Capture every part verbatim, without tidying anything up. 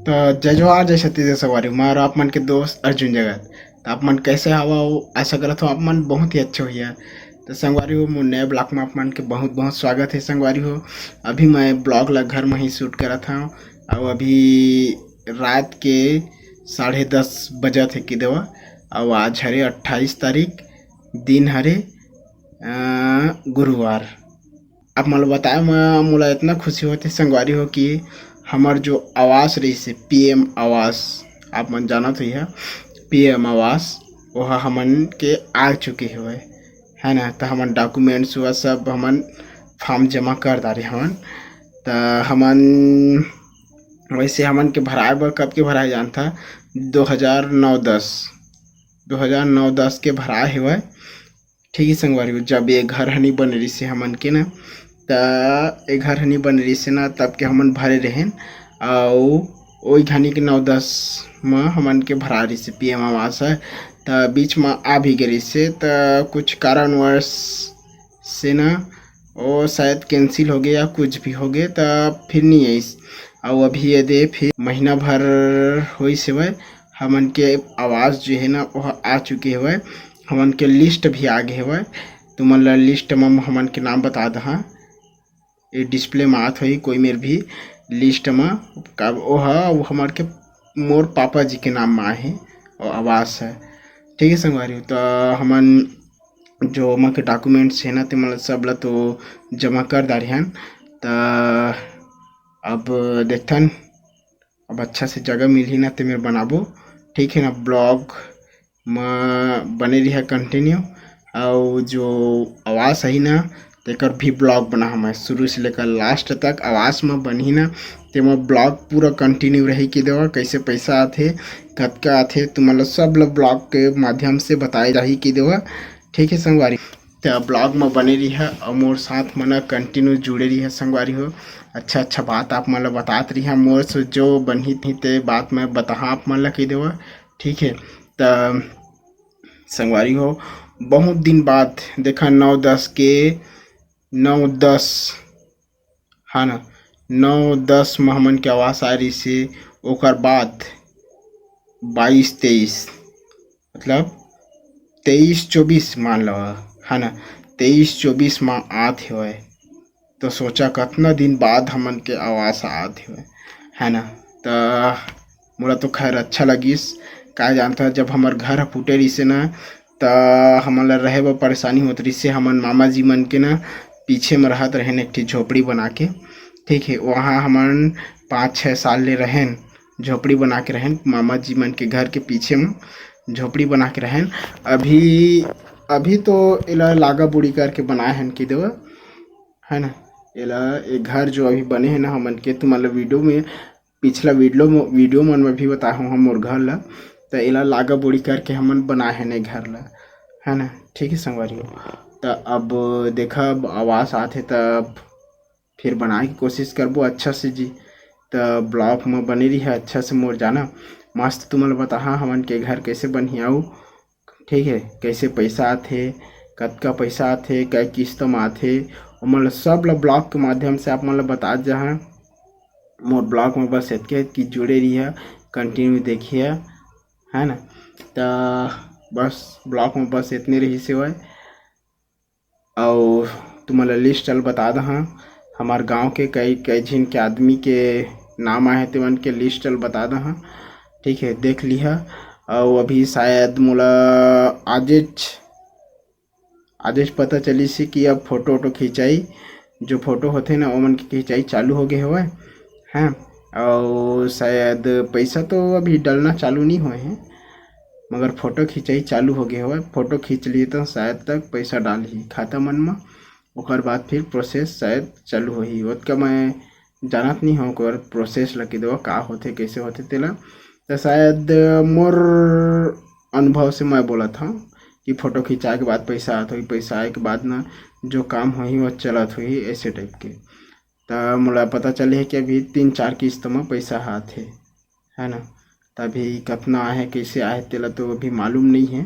तो जय जोहार, जय छत्तीसगढ़ संगवारी हो, मैं आप मन के दोस्त अर्जुन जगत। तो आप मन कैसे हवा हो? आशा करत हो आप मन बहुत ही अच्छे होइया। तो संगवारी हो, मोर नए ब्लॉग में आप मन के बहुत बहुत स्वागत है संगवारी हो। अभी मैं ब्लॉग ला घर में ही शूट करत हूँ। और अभी रात के साढ़े दस बजत है कि देवा। और आज हरे अट्ठाईस तारीख, दिन हरे अ, गुरुवार। आप मन ल बताए म मोला इतना खुशी होथे संगवारी हो कि हमर जो आवास रहिस हे, पीएम आवास, आप मन जानत होइहा, पीएम आवास, ओहा हमन के आ चुके हवय, है ना। त हमन डॉक्यूमेंट्स हुआ सब हमन फॉर्म जमा कर डारे हवन। त हमन वैसे हमन के भराए बर कब के भराए जानथा, दो हज़ार नौ दस, दो हज़ार नौ दस के भराए हवय। ठीक है संगवारी हो, जब ये घर हनी बने रहिस हे हमन के ना, त ये घर हनी बने रहिस हे ना, तब के हमन भरे रहेन। अउ ओई घनी के नौ दस म हमन के भरा रहिस हे पीएम आवास ह। त बीच म आ भी गे रहिस हे, त कुछ कारणवश से ना वो शायद कैंसिल हो गए या कुछ भी हो गए, त फिर नहीं आइस। अउ अभी ये दे फिर महीना भर होइस हवय, हमन के आवास जो है ना, वह आ चुके हवय। हमन के लिस्ट भी आ गे हवय। तुमन ला लिस्ट म हमन के नाम बता दहा, ये डिस्प्ले म आत होही कोई मेर भी लिस्ट म। का ओहा वो हमर के, मोर पापा जी के नाम म आहे और आवास है। ठीक है संगवारी हो, त हमन जो ओमा के डॉक्यूमेंट्स है ना, ते मन सब ला तो जमा कर डारे हन। त अब देखथन, अब अच्छा से जगह मिलही ना, ते मेर बनाबो। ठीक है ना, ब्लॉग म बने रहिहा कंटिन्यू। अउ जो आवास आही ना, तेकर भी ब्लॉग बनाहूँ मैं शुरू से लेकर लास्ट तक। आवास म बनही ना, तेमा ब्लॉग पूरा कंटिन्यू रही कि देवा, कैसे पैसा आथे, कतका आथे, तुमन ला सब ला ब्लॉग के माध्यम से बताए जाही कि देवा। ठीक है संगवारी, त ब्लॉग म बने रहिहा अउ मोर साथ म ना कंटिन्यू जुड़े रहिहा संगवारी हो। अच्छा अच्छा बात आप मन ला बतात रहिहा, मोर से जो बनही ते बात मैं बताहा आप मन ला कि देवा। ठीक है, त संगवारी हो, बहुत दिन बाद देखा, नौ दस के, नौ दस, हाँ ना, नौ दस म हमन के आवास आए रहिस हे। ओकर बाद बाईस तेईस, मतलब तेईस चौबीस मान लो, है ना, तेईस चौबीस म आत हेवय। तो सोचा, कतना दिन बाद हमन के आवास आत हेवय, है ना। त मोला तो खैर अच्छा लगिस। का जानता, जब हमर घर ह फूटे रहिस हे ना, त हमन ला रहे बर परेशानी होत रहिस हे। हमन मामा जी मन के ना पीछे म रहत रहेन एक ठी झोपड़ी बना के, ठीक है। वहाँ हमन पाँच छः साल ले रहेन, झोपड़ी बना के रहेन, मामा जी मन के घर के पीछे म झोपड़ी बना के रहेन। अभी, अभी तो एला लागा बुड़ी करके बनाए हन कि देवा, है ना। एला, ए घर जो अभी बने हे ना हमन के, तुमन ला वीडियो में, पिछला वीडियो में, वीडियो मन में भी बताए हूँ हम मोर घर ला। त एला लागा बुड़ी करके हमन बनाए हन ए घर ला, है ना। ठीक है संगवारी हो, त अब देखा, अब आवास आथे, त फिर बनाए के कोशिश करबो अच्छा से जी। त ब्लॉग में बने रहिहा अच्छा से मोर जाना। मस्त तुमन ला बताहा हमन के घर कैसे बनही, अउ ठीक है, कैसे पैसा आथे, कतका पैसा आथे, कै किस्त म आथे, ओमन ला सब ला ब्लॉग के माध्यम से आप मन ला बतात जाहा। मोर ब्लॉग में बस एतके कि जुड़े रहिहा, कंटिन्यू देखिहा, है ना। त बस ब्लॉग में बस एतने रहिस हेवय। अउ तुमन ला लिस्ट ल बता दहा, हमार गांव के कई, कई झिन के आदमी के नाम आहे, तेमन के लिस्ट ल बता दहा, ठीक है, देख लिहा। अउ अभी शायद मोला आजेच, आजेच पता चलिस हे कि अब फोटो वोटो खिंचाई, जो फोटो होथे ना, ओमन के खिंचाई चालू हो गे हवय, हैं। अउ शायद पैसा तो अभी डलना चालू नहीं होए हे, मगर फोटो खिंचाई चालू हो गे हवय। फोटो खींच लिही त शायद तक पैसा डालही खाता मन म, ओकर बाद फिर प्रोसेस शायद चालू होही। ओतका मैं जानत नहीं हूँ ओकर प्रोसेस ल कि देवा का होथे, कैसे होथे तेला। त शायद मोर अनुभव से मैं बोलत हूँ कि फोटो खिंचाए के बाद पैसा आत होही, पैसा आए के बाद ना जो काम होही वो चलत होही, ऐसे टाइप के। त मोला पता चले हे कि अभी तीन चार किस्त म पैसा ह आथे, है ना। त अभी कतना आहे, कैसे आहे, तेला तो अभी मालूम नहीं है,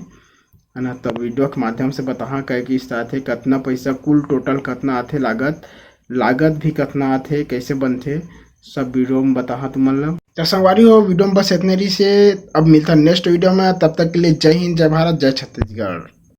है ना। त वीडियो के माध्यम से बताहा, कै किस्त आथे, कतना पैसा, कुल टोटल कतना आथे, लागत, लागत भी कतना आथे, कैसे बनथे, सब वीडियो में बताहा तुमन ला। तो संगवारी हो, वीडियो में बस इतने रहिस हे। अब मिलता नेक्स्ट वीडियो में, तब तक के लिए जय हिंद, जय भारत, जय छत्तीसगढ़।